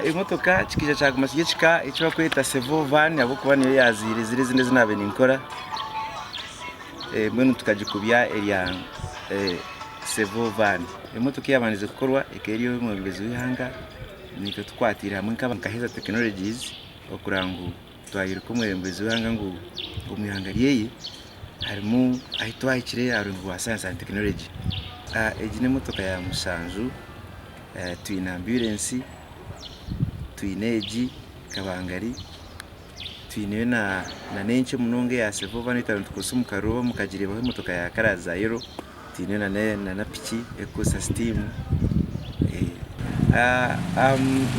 Emotoka kikaija kyaguma kiri ekika eki barikweta sevo van ahabw'okuba niyo yaaziire ziri ezindi ezi naabaire ninkora mbwenu tukagikubya erya sevo van. Emotoka eyaabandize kukorwa ekaba eri ey'omwebembezi w'eihanga naitwe tukwatiire hamwe nka Heza Technologies okureba ngu twayoreka omwebembezi w'eihanga ngu omu ihanga ryeye harimu ahu twahikire aha rubaju rwa sayansi and tekinologi. Egi n'emotoka ya mushanju, twine ambyurensi, twine egi kabangari, twineyo nana enkye munonga eya sevoova niyo twaba nitukozesa omu karuru mukagireebaho emotoka ya kara za yero, twineyo nana piki erikukozesa sitiimu.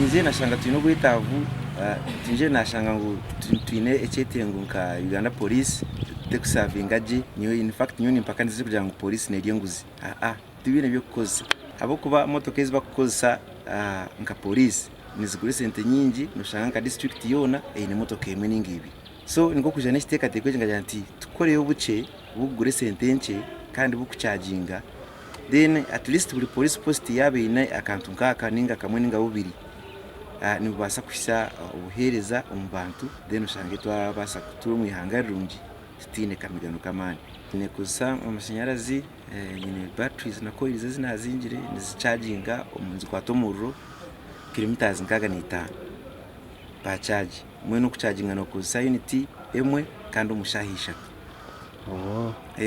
Nze nashanga twine obwetaavu, nze nashanga ngu twine ekyetengo nka Uganda Police terikusavinga gye, nyowe in fact nyowe nimpakanisa kugira ngu police nerya enguzi, tibiine by'okukozesa ahabw'okuba motoka ezi barikukozesa nka police nizigura esente nyingi noshanga nka district yoona eine motoka emwe ninga ibiri. So nikwo kwija n'ekiteekateeko eki nkagira nti tukoreyo bukye bukugura esente nkye kandi bukuchaginga then at least buri police post yaaba eine akantu nk'aka ninga kamwe ninga bubiri nibubaasa kuhitsya obuheereza omu bantu then oshange twabaasa kutuura omu ihanga rirungi tutaine kamigano k'amaani. Neekozesa amashanyarazi, nyine batteries na coils ezi naazingire nizichaginga nizikwata omuriro kilometres 65 per charge. Mbwenu okuchaginga nookozesa unit emwe kandi omu shaaha ishatu.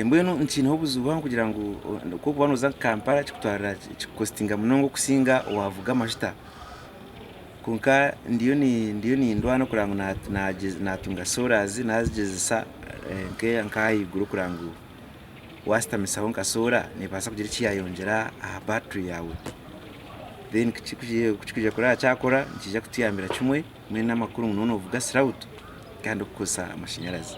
Mbwenu nkiineho obuzibu buhango kugira ngu ku orikuba nooza Kampala kikutwarira kikukositinga munonga okusinga waavuga amajuta. Kwonka ndiyo ndiyo nindwana kureba ngu naatunga soras naazigyezesa nk'ahaiguru kureba ngu waasitamisaho nka soora neebaasa kugira eki yaayongyera aha baaturi yaawe. Then ku kirikwija kuraba kyakora nikiija kutuyambira kimwe mbwenu n'amakuru ngu nooba noovuga sirawutu kandi orikukozesa amashanyarazi.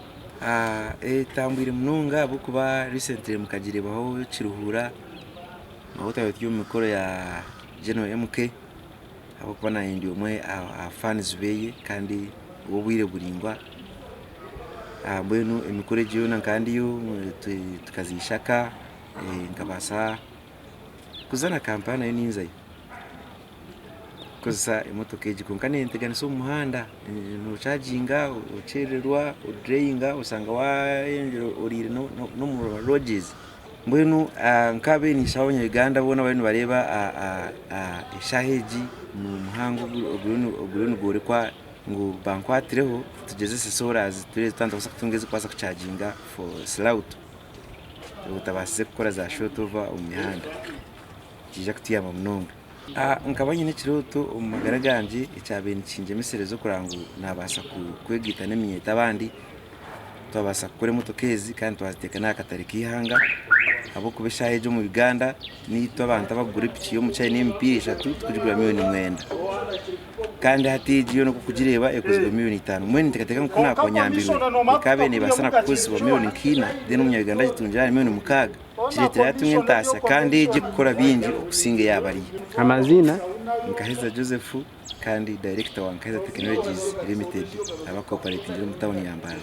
Etambwire munonga ahabw'okuba recently mukagireebaho Kiruhura ahu twaba turi omu mikoro ya General MK. Ahabw'okuba naanye ndi omwe aha fans beye kandi ow'obwire buraingwa. Mbwenu emikoro egi yoona nkaba ndiyo tukaza Ishaka, nkabaasa kuza na Kampala nayo ninzayo kukozesa emotoka egi kwonka nenteganisa omu muhanda, nochaginga okyerererwa, odireyinga oshanga wayeyongyera oriire n'omu lodges. Mbwenu nkabaire ninshaba abanya Uganda boona abariyo nibareeba eshaaha egi n'omuhango oguriyo nigworekwa ngu bankwatireho tugyezese soras turebe twaba nitubaasa kutunga ezirikubaasa kuchaginga for throughout otabaasize kukora za short over omu mihanda nikiija kutuyamba munonga. Nkaba nyine ekirooto omu magara gangye ekyabaire nikingyemesereza okureba ngu nabaasa kwegaita n'eminyeeto abandi Twabaasa kukora emotoka ezi kandi twaziteeka n'aha katare k'eihanga ahabw'okuba eshaaha egi omu Uganda naitwe abantu abakugura epiki y'omukyai n'emipiira eshatu turikugigura miriyoni mwenda kandi hati egi yoona oku orikugireeba ekozirwe miriyoni itaano mbwenu ninteekateeka ngu ku naakuba nyambirwe ekaabaire neebaasa na kukozesibwa miriyoni nka ina then omunya-Uganda agitungire ahari miriyoni mukaaga kireetire yaatunga entaasya kandi egi ekukora bingi okusinga eyaabariyo. Amaziina. Nkaheza Joseph. Kandi Dayirekita wa Nkaiza Technologies Limited abaku operatingira omu tawuni ya Mbarara.